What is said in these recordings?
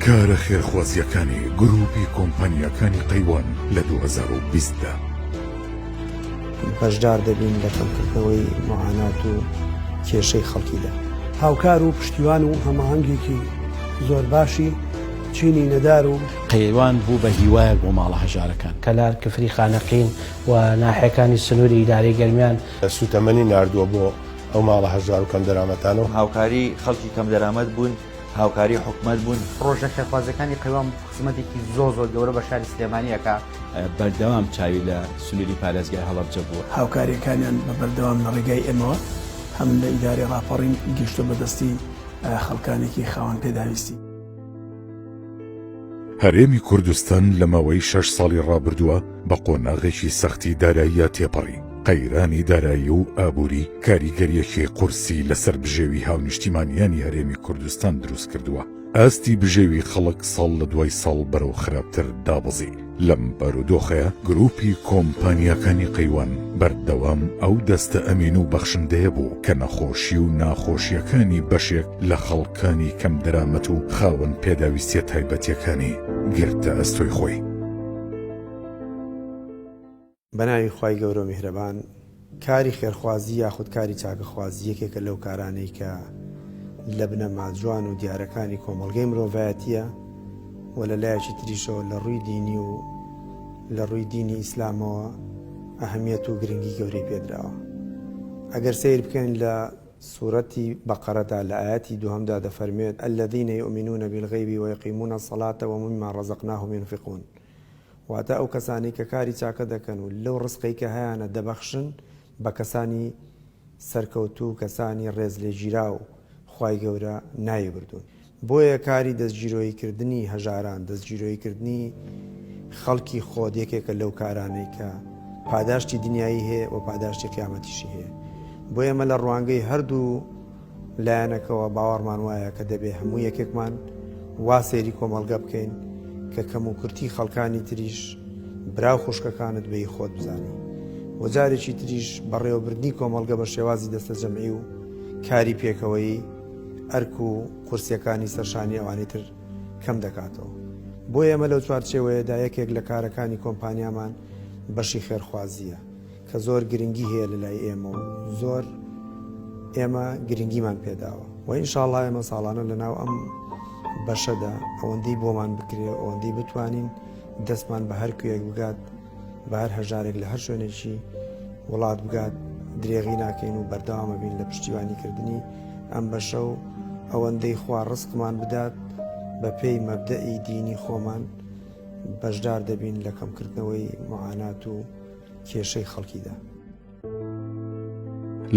کارە خێرخوازییەکانی گرووپی کۆمپانیاکانی قەیوان لە 2020 دا. بەشدار دەبین لە کەمکردنەوەی موعانات و کێشەی خەڵکیدا. هاوکار و پشتیوان و هەماهەنگێکی زۆر باشی چینی نەدار و. قەیوان بوو بە هیوایەک بۆ ماڵە هەژارەکان. کەلار، کفری، خانەقین و ناحیەکانی سنووری ئیدارەی گەرمیان. سوتەمەنی ناردووە بۆ ئەو ماڵە هەژار و کەمدەرامەتانە و. هاوکاری خەڵکی کەمدەرامەت بوون، هاوکاری حکومەت بوون. پڕۆژە خێرخوازیەکانی قەیوان خزمەتێکی زۆر زۆر گەورە بە شاری سلێمانی ئەکا. بەردەوام چاوی لە سنووری پارێزگای هەڵەبجە بووە. هاوکارییەکانیان بە بەردەوام لە ڕێگای ئێمەوە هەم لە ئیدارەی ڕاپەڕین گەیشتووە بە دەستی خەڵکانێکی خاوەن پێداویستی. هەرێمی کوردستان لە ماوەی شەش ساڵی ڕابردووە بە قۆناغێکی سەختی داراییە تێپەڕی، قەیرانی دارایی و ئابووری کاریگەرییەکی قورسی لەسەر بژێوی هاونیشتیمانیانی هەرێمی کوردستان دروستکردووە، ئاستی بژێوی خەڵک ساڵ لە دوای ساڵ بەرەو خراپتر دابەزی. لەم بارودۆخەیا گروپی کۆمپانیاکانی قەیوان بەردەوام ئەو دەستە ئەمین و بەخشندەیە بوو کە نەخۆشی و ناخۆشیەکانی بەشێک لە خەڵکانی کەمدەرامەت و خاوەن پێداویستیە تایبەتیەکانی گرتە ئەستۆی خۆی. بەناوی خوای گەورەو میهرەبان کاری خێرخوازی یاخود کاری چاکەخوازی یەکێکە لەو کارانەی کە لە بنەما جوان و دیارەکانی کۆمەڵگەی مرۆڤایەتیە و لە لایەکی تریشەوە لە ڕووی دینی و لە ڕووی دینی ئیسلامەوە ئەهمیەت و گرنگی گەورەی پێدراوە ئەگەر سەیر بکەین لە سورەتی بەقەرەدا لە ئایەتی دووهەمدا دەفەرموێت الذین یؤمنون بالغیب ویقیمون الصلاة ومما رزقناهم ينفقون واتە ئەو کەسانەی کە کاری چاکە دەکەن و لەو ڕزقەی کە هەیانە دەبەخشن بە کەسانی سەرکەوتوو و کەسانی ڕێزلێگیراو خوای گەورە ناوی بردوون. بۆیە کاری دەستگیرۆیی کردنی هەژاران، دەستگیرۆیی کردنی خەڵکی خۆت یەکێکە لەو کارانەی کە پاداشتی دنیایی هەیە و پاداشتی قیامەتیشی هەیە. بۆیە ئێمە لە ڕوانگەی هەردوو لایەنەکەوە باوەڕمان وایە کە دەبێ هەموو یەکێکمان وا سەیری کۆمەڵگە بکەین کە کەموکورتی خەڵکانی تریش برا و خوشکەکانت بە هی خۆت بزانی و جارێکی تریش بەڕێوەبردنی کۆمەڵگە بە شێوازی دەستەجەمعی و کاری پێکەوەیی ئەرک و قورسیەکانی سەرشانی ئەوانی تر کەم دەکاتەوە. بۆیە ئێمە لەو چوارچێوەیەدا یەکێک لە کارەکانی کۆمپانیامان بەشی خێرخوازییە. کە زۆر گرنگی هەیە لە لای ئێمە و زۆر ئێمە گرنگیمان پێداوە و ئینشاڵا ئێمە ساڵانە لە ناو ئەم بەشەدا ئەوەندەی بۆمان بکرێ ئەوەندەی بتوانین دەستمان بە هەر کوێک بگات بە هەر هەژارێک لە هەر شوێنێکی وڵات بگات درێغی ناکەین و بەردەوامە بین لە پشتیوانیکردنی ئەم بەشە و ئەوەندەی خوا ڕزقمان بدات بە پێی مەبدەئی دینی خۆمان بەشدار دەبین لە کەمکردنەوەی معانات و کێشەی خەڵکیدا.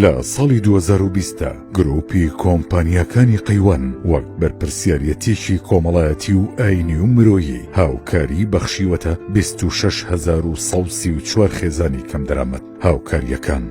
لە ساڵی 2020 دا گروپی کۆمپانیاکانی قەیوان وەک بەرپرسیاریەتیەکی کۆمەڵایەتی و ئاینی و مرۆیی هاوکاری بەخشیوەتە 26134 خێزانی کەمدەرامەت، هاوکارییەکان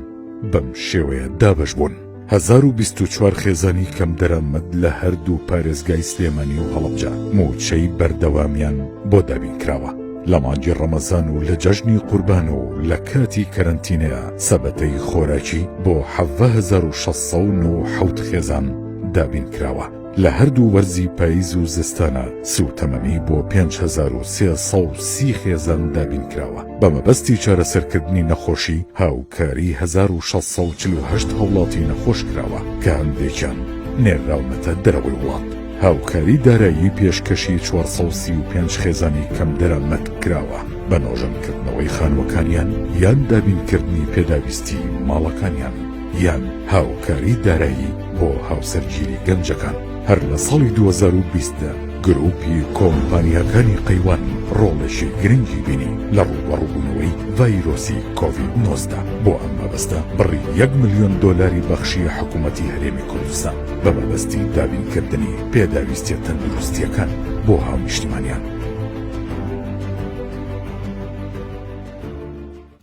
بەم شێوەیە دابەش بوون. 1024 خێزانی کەمدەرامەت لە هەردوو پارێزگای سلێمانی و هەڵەبجە مووچەی بەردەوامیان بۆ دابینکراوە. لە مانگی ڕەمەزان و لە جەژنی قوربان و لە کاتی کەرەنتینەیا سەبەتەی خۆراکی بۆ 17697 خێزان دابینکراوە. لە هەردوو وەرزی پاییز و زستانا سووتەمەنی بۆ 5330 خێزان دابینکراوە. بە مەبەستی چارەسەرکردنی نەخۆشی هاوکاری 1648 هاوڵاتی نەخۆش کراوە کە هەندێکیان نێرراونەتە دەرەوەی وڵات. هاوکاری دارایی پێشکەشی 435 خێزانی کەمدەرامەت کراوە بە نۆژەنکردنەوەی خانووەکانیان یان دابینکردنی پێداویستی ماڵەکانیان یان هاوکاری دارایی بۆ هاوسەرگیری گەنجەکان. هەر لە ساڵی 2020 دا گروپی کۆمپانیاکانی قەیوان ڕۆڵێکی گرنگی بینی لە ڕووبەڕووبوونەوەی ڤایرۆسی کۆڤید 19. بۆ ئەم مەبەستە بڕی یەک ملیۆن دۆلاری بەخشیە حکوومەتی هەرێمی کوردستان بە مەبەستی دابینکردنی پێداویستیە تەندروستییەکان بۆ هاونیشتیمانیان.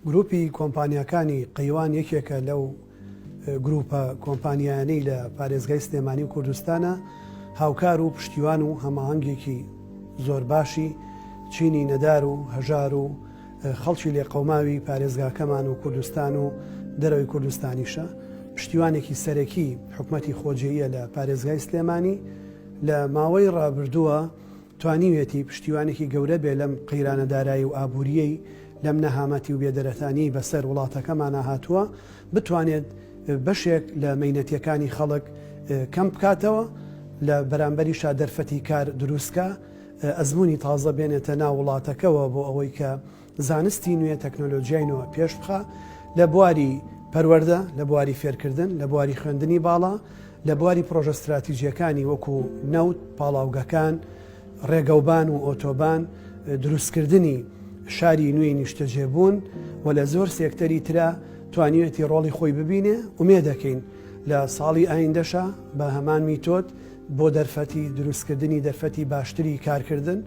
گروپی کۆمپانیاکانی قەیوان یەکێکە لەو گروپە کۆمپانیایانەی لە پارێزگای سلێمانی و کوردستانە هاوکار و پشتیوان و هەماهەنگێکی زۆر باشی چینی نەدار و هەژار و خەڵکی لێقەوماوی پارێزگاکەمان و کوردستان و دەرەوەی کوردستانیشە پشتیوانێکی سەرەکی حکومەتی خۆجێیە لە پارێزگای سلێمانی لە ماوەی ڕابردووە. توانیویەتی پشتیوانێکی گەورە بێ لەم قەیرانە دارایی و ئابوورییەی لەم نەهامەتی و بێدەرەتانیەی بەسەر وڵاتەکەمانا هاتووە، بتوانێت بەشێک لە مەینەتیەکانی خەڵک کەم بکاتەوە، لە بەرامبەریشا دەرفەتی کار دروستکا، ئەزموونی تازە بێنێتە ناو وڵاتەکەوە بۆ ئەوەی کە زانستی نوێ، تەکنۆلۆجیای نوێ پێش بخا لە بواری پەروەردە، لە بواری فێرکردن، لە بواری خوێندنی باڵا، لە بواری پڕۆژە ستراتیجیەکانی وەکو نەوت، پاڵاوگەکان، ڕێگەوبان و ئۆتۆبان، دروستکردنی شاری نوێی نیشتەجێبوون و لە زۆر سێکتەری ترا توانیوێتی ڕۆڵی خۆی ببینێ، ئومێدەکەین لە ساڵی ئایندەشا بە هەمان میتۆد بۆ دەرفەتی دروستکردنی دەرفەتی باشتری کارکردن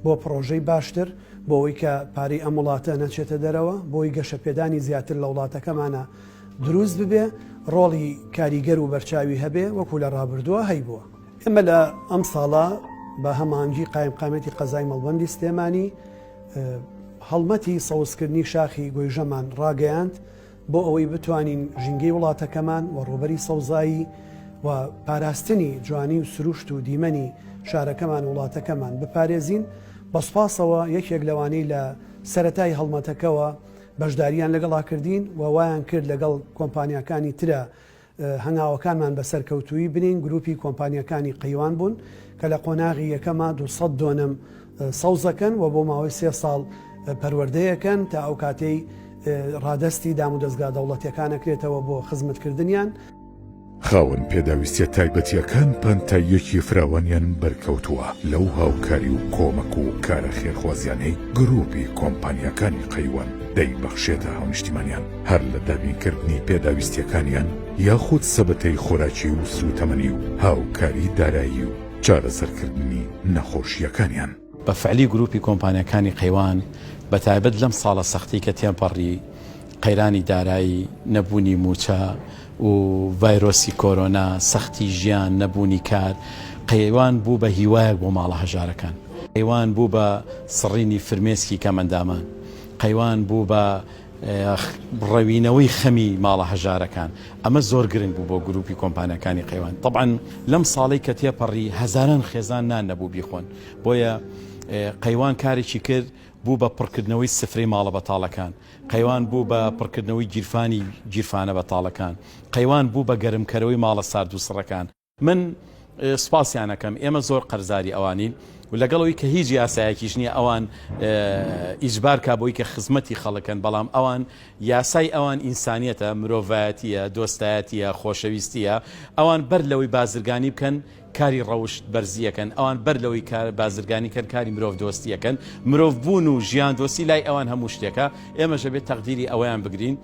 بۆ پڕۆژەی باشتر بۆ ئەوەی کە پارەی ئەم وڵاتە نەچێتە دەرەوە، بۆ ئەوەی گەشەپێدانی زیاتر لە وڵاتەکەمانا دروست ببێ، ڕۆڵی کاریگەر و بەرچاوی هەبێ وەکو لە ڕابردووە هەیبووە. ئێمە لە ئەمساڵا بە هەماهەنگی قایمقامیەتی قەزای مەڵبەندی سلێمانی هەڵمەتی سەوزکردنی شاخی گۆیژەمان ڕاگەیاند بۆ ئەوەی بتوانین ژینگەی وڵاتەکەمان و ڕووبەری سەوزایی و پاراستنی جوانی و سروشت و دیمەنی شارەکەمان و وڵاتەکەمان بپارێزین. بە سوپاسەوە یەکێک لەوانەی لە سەرەتای هەڵمەتەکەوە بەشداریان لەگەڵا کردین و وایان کرد لەگەڵ کۆمپانیاکانی ترا هەنگاوەکانمان بە سەرکەوتوویی بنێین، گروپی کۆمپانیاکانی قەیوان بوون کە لە قۆناغی یەکەما 200 دۆنم سەوزەکەن و بۆ ماوەی سێ ساڵ پەروەردەیەکەن تا ئەو کاتەی ڕادەستی دامودەزگا دەوڵەتیەکان ئەکرێتەوە بۆ خزمەتکردنیان. خاوەن پێداویستیە تایبەتیەکان پانتاییەکی فراوانیان بەرکەوتووە لەو هاوکاری و کۆمەک و کارە خێرخوازیانەی گروپی کۆمپانیاکانی قەیوان دەیبەخشێتە هاونیشتیمانیان هەر لە دابینکردنی پێداویستیەکانیان یاخود سەبەتەی خۆراکی و سوتەمەنی و هاوکاری دارایی و چارەسەرکردنی نەخۆشیەکانیان. بە فعلی گروپی کۆمپانیاکانی قەیوان بە تایبەت لەم ساڵە سەختی کە تێپەڕی قەیرانی دارایی، نەبوونی مووچە و ڤایرۆسی کۆرۆنا، سەختی ژیان، نەبوونی کار، قەیوان بوو بە هیوایەک بۆ ماڵە هەژارەکان. قەیوان بوو بە سڕینی فرمێسکی کەمئەندامان. قەیوان بوو بە ڕەوینەوەی خەمی ماڵە هەژارەکان. ئەمە زۆر گرنگ بوو بۆ گروپی کۆمپانیاکانی قەیوان. تەبعەن لەم ساڵەی کە تێپەڕی هەزاران خێزان نان نەبوو بیخۆن. بۆیە قەیوان کارێکی کرد بوو بە پڕکردنەوەی سفرەی ماڵە بەتاڵەکان. قەیوان بوو بە پڕکردنەوەی گیرفانی گیرفانە بەتاڵەکان. قەیوان بوو بە گەرمکەرەوەی ماڵە سارد و سڕەکان. من سوپاسیان ئەکەم، ئێمە زۆر قەرزاری ئەوانین و لەگەڵ ئەوی کە هیچ یاسایەکیش نییە ئەوان ئیجبار کا بۆی کە خزمەتی خەڵکن، بەڵام ئەوان یاسای ئەوان ئینسانیەتە، مرۆڤایەتییە، دۆستایەتییە، خۆشەویستییە، ئەوان بەر لەوەی بازرگانی بکەن کاری ڕەوشت بەرزی ئەکەن، ئەوان بەر لەوەی کار بازرگانی کەن کاری مرۆڤ دۆستی ئەکەن، مرۆڤ بوون و ژیان دۆستی لای ئەوان هەموو شتێکە، ئێمەش ئەبێت تەقدیری ئەوەیان بگرین.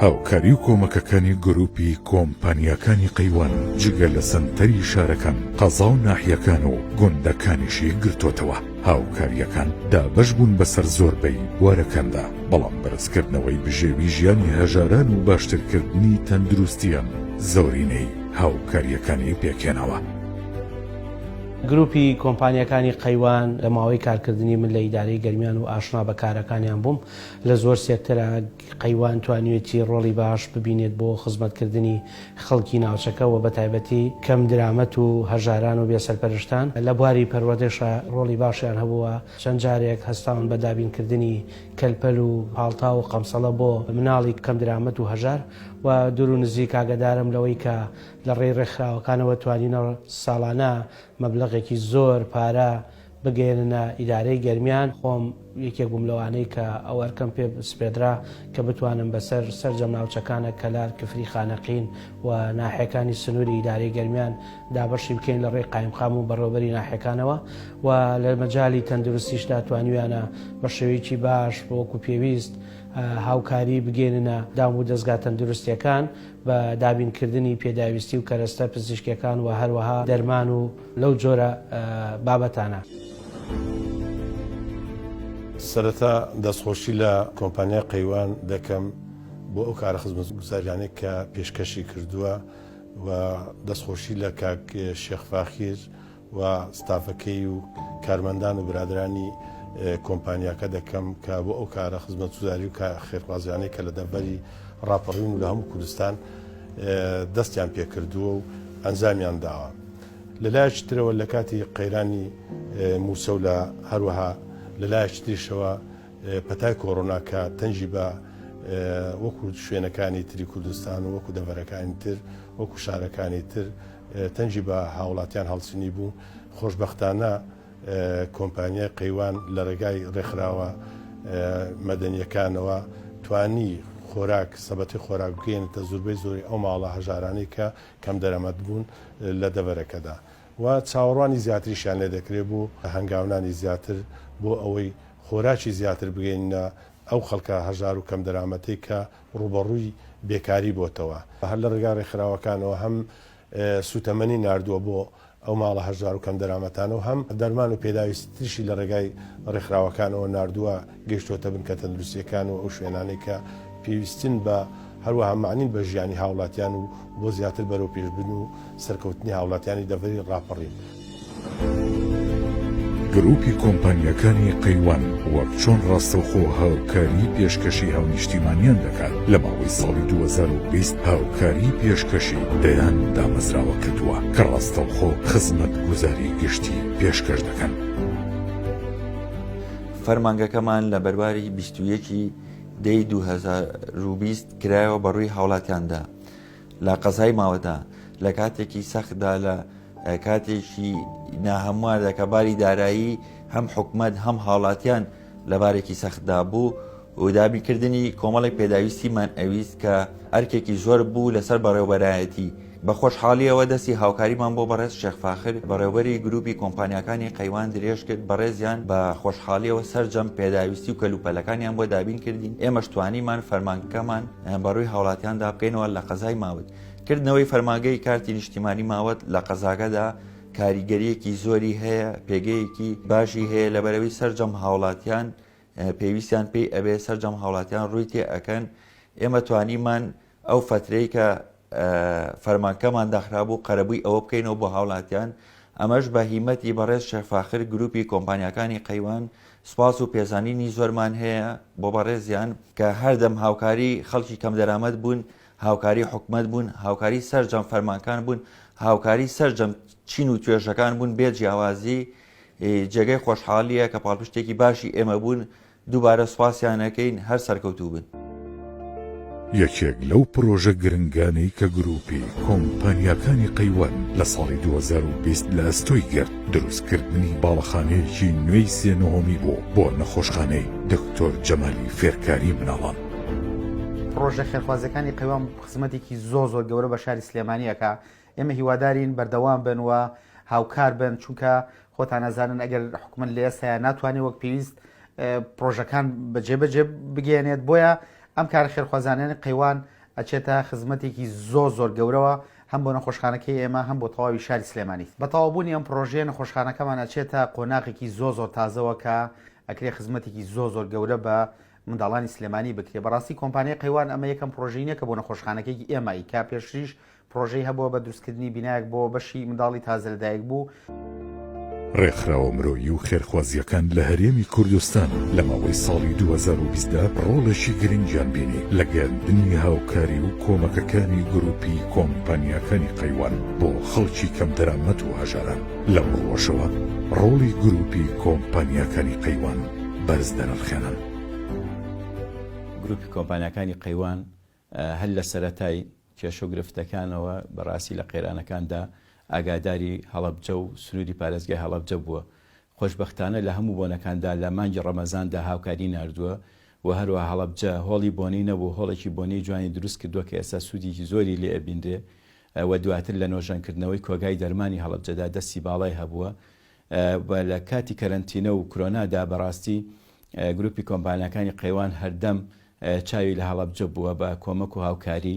هاوکاری و کۆمەکەکانی گروپی کۆمپانیاکانی قەیوان جگە لە سەنتەری شارەکان، قەزا و ناحیەکان و گوندەکانیشی گرتۆتەوە، هاوکارییەکان دابەش بوون بەسەر زۆربەی بوارەکاندا، بەڵام بەرزکردنەوەی بژێوی ژیانی هەژاران و باشترکردنی تەندروستیان زۆرینەی هاوکارییەکانی پێکهێناوە. گروپی کۆمپانیاکانی قەیوان لە ماوەی کارکردنی من لە ئیدارەی گەرمیان و ئاشنا بە کارەکانیان بووم لە زۆر سێکتەرا قەیوان توانیوێتی ڕۆڵی باش ببینێت بۆ خزمەتکردنی خەڵکی ناوچەکە و بەتایبەتی کەم درامەت و هەژاران و بێسەرپەرشتان، لە بواری پەروەردەشا ڕۆڵی باشیان هەبووە، چەند جارێک هەستاون بە دابینکردنی کەلپەل و پاڵتاو و قەمسەڵە بۆ مناڵی کەم درامەت و هەژار و دوور و نزیک ئاگەدارم لەوەی کە لە ڕێی ڕێکخراوەکانەوە توانینە ساڵانە مەبلەغێکی زۆر پارە بگەیەننە ئیدارەی گەرمیان، خۆم یەکێک بووم لەوانەی کە ئەو ئەرکەم پێ سپێردرا کە بتوانم بەسەر سەرجەم ناوچەکانە کەلار، کفری، خانەقین و ناحیەکانی سنووری ئیدارەی گەرمیان دابەشی بکەین لە ڕێی قایمقام و بەڕێوەبەری ناحیەکانەوە و لە مەجالی تەندروستیشدا توانیویانە بە شێوەیەکی باش وەکو پێویست هاوکاری بگەیەننە دام و دەزگا تەندروستیەکان بە دابینکردنی پێداویستی و کەرەستە پزیشکیەکان و هەروەها دەرمان و لەو جۆرە بابەتانە. سەرەتا دەستخۆشی لە کۆمپانیای قەیوان دەکەم بۆ ئەو کارە خزمەتگوزاریانەی کە پێشکەشی کردووە و دەستخۆشی لە کاک شێخ فاخیر و ستافەکەی و کارمەندان و برادەرانی کۆمپانیاکە دەکەم کە بۆ ئەو کارە خزمەتگوزاری و خێرخوازیانەی کە لە دەڤەری ڕاپەڕین و لە هەموو کوردستان دەستیان پێکردووە و ئەنجامیان داوە. لە لایەکی ترەوە لە کاتی قەیرانی مووچە و لە هەروەها لە لایەکی تریشەوە پەتای کۆرۆنا کە تەنگی بە وەکو شوێنەکانی تری کوردستان و وەکو دەڤەرەکانی تر وەکو شارەکانی تر تەنگی بە هاوڵاتیان هەڵچنی بوو خۆشبەختانە کۆمپانیای قەیوان لە ڕێگای ڕێکخراوە مەدەنیەکانەوە توانی خۆراک سەبەتی خۆراک بگەیەنێتە زوربەی زۆری ئەو ماڵە هەژارانەی کە کەمدەرامەت بوون لە دەڤەرەکەدا و چاوەڕوانی زیاتریشیان لێ دەکرێت بۆ هەنگاونانی زیاتر بۆ ئەوەی خۆراکی زیاتر بگەیننە ئەو خەڵکە هەژار و کەمدەرامەتەی کە ڕووبەڕووی بێکاری بۆتەوە. هەر لە ڕێگای ڕێکخراوەکانەوە هەم سووتەمەنی ناردووە بۆ ئەو ماڵە هەژار و کەمدەرامەتانە و هەم دەرمان و پێداویستی تریشی لە ڕێگای ڕێکخراوەکانەوە ناردووە گەیشتووەتە بنکە تەندروستییەکان و ئەو شوێنانەی کە پێویستن بە هەروەها مەعنین بە ژیانی هاوڵاتیان و بۆ زیاتر بەرەوپێشبردن و سەرکەوتنی هاوڵاتیانی دەڤەری ڕاپەڕین. گروپی کۆمپانیاکانی قەیوان وەک چۆن ڕاستەوخۆ هاوکاری پێشکەشی هاونیشتیمانیان دەکات، لە ماوەی ساڵی 2020 هاوکاری پێشکەشی دەیان دامەزراوە کردووە کە ڕاستەوخۆ خزمەتگوزاری گشتی پێشکەش دەکەن. فەرمانگەکەمان لە بەرواری 21 ی دەی 2020 کرایەوە بەڕووی هاوڵاتیاندا لە قەزای ماوەدا لە کاتێکی سەختدا لە کاتێکی ناهەمواردا کە باری دارایی هەم حکومەت هەم هاوڵاتیان لە بارێکی سەختدا بوو و دابینکردنی کۆمەڵێک پێداویستیمان ئەویست کە ئەرکێکی زۆر بوو لەسەر بەڕێوبەرایەتی بە خۆشحاڵیەوە دەستی هاوکاریمان بۆ بەڕێز شێخ فاخر بەڕێوبەری گروپی کۆمپانیاکانی قەیوان درێژ کرد بەڕێزیان بە خۆشحاڵیەوە سەرجەم پێداویستی و کەلوپەلەکانیان بۆ دابین کردین ئێمەش توانیمان فەرمانگەکەمان بەڕووی هاوڵاتیاندا بکەینەوە لە قەزای ماوت کردنەوەی فەرمانگەی کارتی نیشتیمانی ماوەت لە قەزاکەدا کاریگەریەکی زۆری هەیە، پێگەیەکی باشی هەیە لەبەرئەوەی سەرجەم هاوڵاتیان پێویستیان پێی ئەبێ، سەرجەم هاوڵاتیان ڕووی تێ ئەکەن. ئێمە توانیمان ئەو فەترەی کە فەرمانگەکەمان داخرابوو قەرەبووی ئەوە بکەینەوە بۆ هاوڵاتیان، ئەمەش بە هیمەتی بەڕێز شێخ فاخر گروپی کۆمپانیاکانی قەیوان سوپاس و پێزانینی زۆرمان هەیە بۆ بەڕێزیان کە هەردەم هاوکاری خەڵکی کەمدەرامەت بوون هاوکاری حکومەت بوون، هاوکاری سەرجەم فەرمانکان بوون، هاوکاری سەرجەم چین و توێژەکان بوون بێ جیاوازی، جێگەی خۆشحاڵییە کە پاڵپشتێکی باشی ئێمە بوون، دووبارە سوپاسیان ئەکەین، هەر سەرکەوتوو بن. یەکێک لەو پرۆژە گرنگانەی کە گروپی کۆمپانیاکانی قەیوان لە ساڵی 2020 لە ئەستۆی گرت، دروستکردنی باڵەخانەیەکی نوێی سێ نهۆمی بوو بۆ نەخۆشخانەی دکتۆر جەمالی فێرکاری مناڵان. پڕۆژە خێرخوازیەکانی قەیوان خزمەتێکی زۆر زۆر گەورە بە شاری سلێمانی ئەکا ئێمە هیوادارین بەردەوام بن و هاوکار بن چونکە خۆتان ئەزانن ئەگەر حکومەت لە ئێستایا ناتوانێت وەک پێویست پڕۆژەکان بەجێ بەجێ بگەێنێت بۆیە ئەم کارە خێرخوازانیانی قەیوان ئەچێتە خزمەتێکی زۆر زۆر گەورەوە هەم بۆ نەخۆشخانەکەی ئێمە هەم بۆ تەواوی شاری سلێمانی بە تەواوبوونی ئەم پڕۆژەیە نەخۆشخانەکەمان ئەچێتە قۆناغێکی زۆر زۆر تازەوە کە ئەکرێ خزمەتێکی زۆر زۆر گەورە بە منداڵانی سلێمانی بکرێ بەڕاستی کۆمپانیای قەیوان ئەمە یەکەم پڕۆژەی نیە کە بۆ نەخۆشخانەکەی ئێمە ئەیکا پێشتریش پڕۆژەی هەبووە بە دروستکردنی بینایەک بۆ بەشی منداڵی تازە لەدایک بوو. ڕێکخراوە مرۆیی و خێرخوازییەکان لە هەرێمی کوردستان لە ماوەی ساڵی 2020 دا ڕۆڵێکی گرنگیان بینی لە گەیاندنی هاوکاری و کۆمەکەکانی گروپی کۆمپانیاکانی قەیوان بۆ خەڵکی کەمدەرامەت و هەژاران، لەم ڕووەشەوە ڕۆڵی گروپی کۆمپانیاکانی قەیوان بەرز دەنرخێنن. گروپی کۆمپانیاکانی قەیوان هەر لە سەرەتای کێشە و گرفتەکانەوە بەڕاستی لە قەیرانەکاندا ئاگاداری هەڵەبجە و سنووری پارێزگای هەڵەبجە بووە. خۆشبەختانە لە هەموو بۆنەکاندا لە مانگی ڕەمەزاندا هاوکاری ناردووە و هەروەها هەڵەبجە هۆڵی بۆنەی نەبوو هۆڵێکی بۆنەی جوانی دروست کردووە کە ئێستا سوودێکی زۆری لێ ئەبینرێ و دواتر لە نۆژەنکردنەوەی کۆگای دەرمانی هەڵەبجەدا دەستی باڵای هەبووە و لە کاتی کەرەنتینە و کرۆنادا بەڕاستی گروپی کۆمپانیاکانی قەیوان هەردەم چاوی لە هەڵەبجە بووە بە کۆمەک و هاوکاری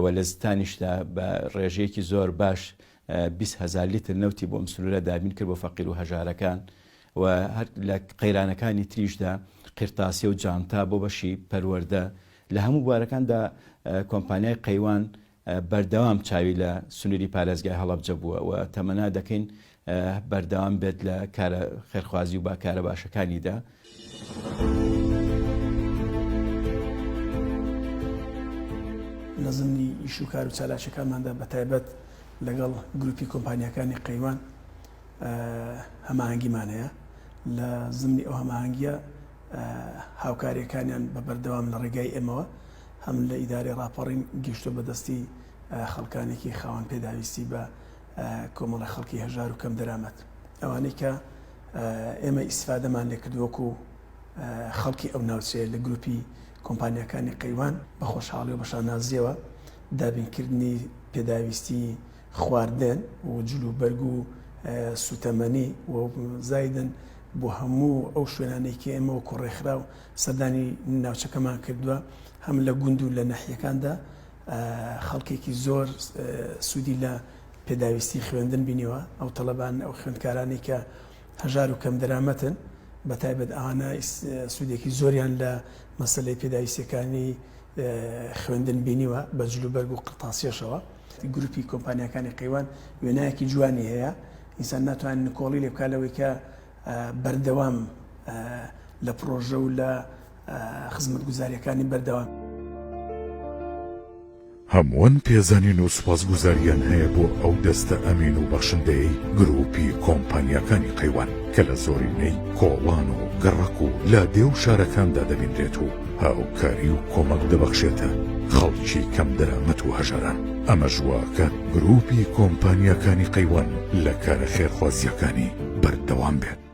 و لە زستانیشدا بە ڕێژەیەکی زۆر باش 20 هەزار لیتر نەوتی بۆ ئەم سنوورە دابین کرد بۆ فەقیر و هەژارەکان و هەر لە قەیرانەکانی تریشدا قیرتاسیە و جانتا بۆ بەشی پەروەردە لە هەموو بوارەکاندا کۆمپانیای قەیوان بەردەوام چاوی لە سنووری پارێزگای هەڵەبجە بووە و تەمەنا دەکەین بەردەوام بێت لە کارە خێرخوازی و با کارە باشەکانیدا. لە زمنی ئیش و کار و چالاکیەکانماندا بە تایبەت. لەگەڵ گروپی کۆمپانیاکانی قەیوان هەماهەنگیمان هەیە، لە زمنی ئەو هەماهەنگییە هاوکارییەکانیان بە بەردەوام لە ڕێگای ئێمەوە هەم لە ئیدارەی ڕاپەڕین گەیشتووە بە دەستی خەڵکانێکی خاوەن پێداویستی بە کۆمەڵی خەڵکی هەژار و کەمدەرامەت ئەوانەی کە ئێمە ئیسفادەمان لێکرد وەکو خەڵکی ئەو ناوچەیە لە گروپی کۆمپانیاکانی قەیوان بە خۆشحاڵی و بە شانازیەوە دابینکردنی پێداویستی خواردن و جلوبەرگ و سوتەمەنی و زایدن بۆ هەموو ئەو شوێنانەی کە ئێمە وەکو ڕێکخراو سەردانی ناوچەکەمان کردووە هەم لە گوند و لە نەحیەکاندا خەڵکێکی زۆر سوودی لە پێداویستی خوێندن بینیوە ئەو تەڵەبان ئەو خوێندکارانەی کە هەژار و کەمدەرامەتن بە تایبەت ئەوانە سوودێکی زۆریان لە مەسەلەی پێداویستیەکانی خوێندن بینیوە بە جلوبەرگ و قرتاسیەشەوە. گروپی کۆمپانیاکانی قەیوان وێنایەکی جوانی هەیە، ئینسان ناتوانێت نکۆڵی لێ بکات لەوەی کە بەردەوام لە پڕۆژە و لە خزمەتگوزاریەکانی بەردەوام. هەمووان پێزانین و سوپاسگوزاریان هەیە بۆ ئەو دەستە ئەمین و بەخشندەیەی گروپی کۆمپانیاکانی قەیوان کە لە زۆرینەی کۆڵان و گەڕەک و لادێ و شارەکاندا دەبینرێت و هاوکاری و کۆمەک دەبەخشێتە خەڵکی کەمدەرامەت و هەژاران، ئەمەش واکات گروپی کۆمپانیاکانی قەیوان لە کارە خێرخوازییەکانی بەردەوام بێت.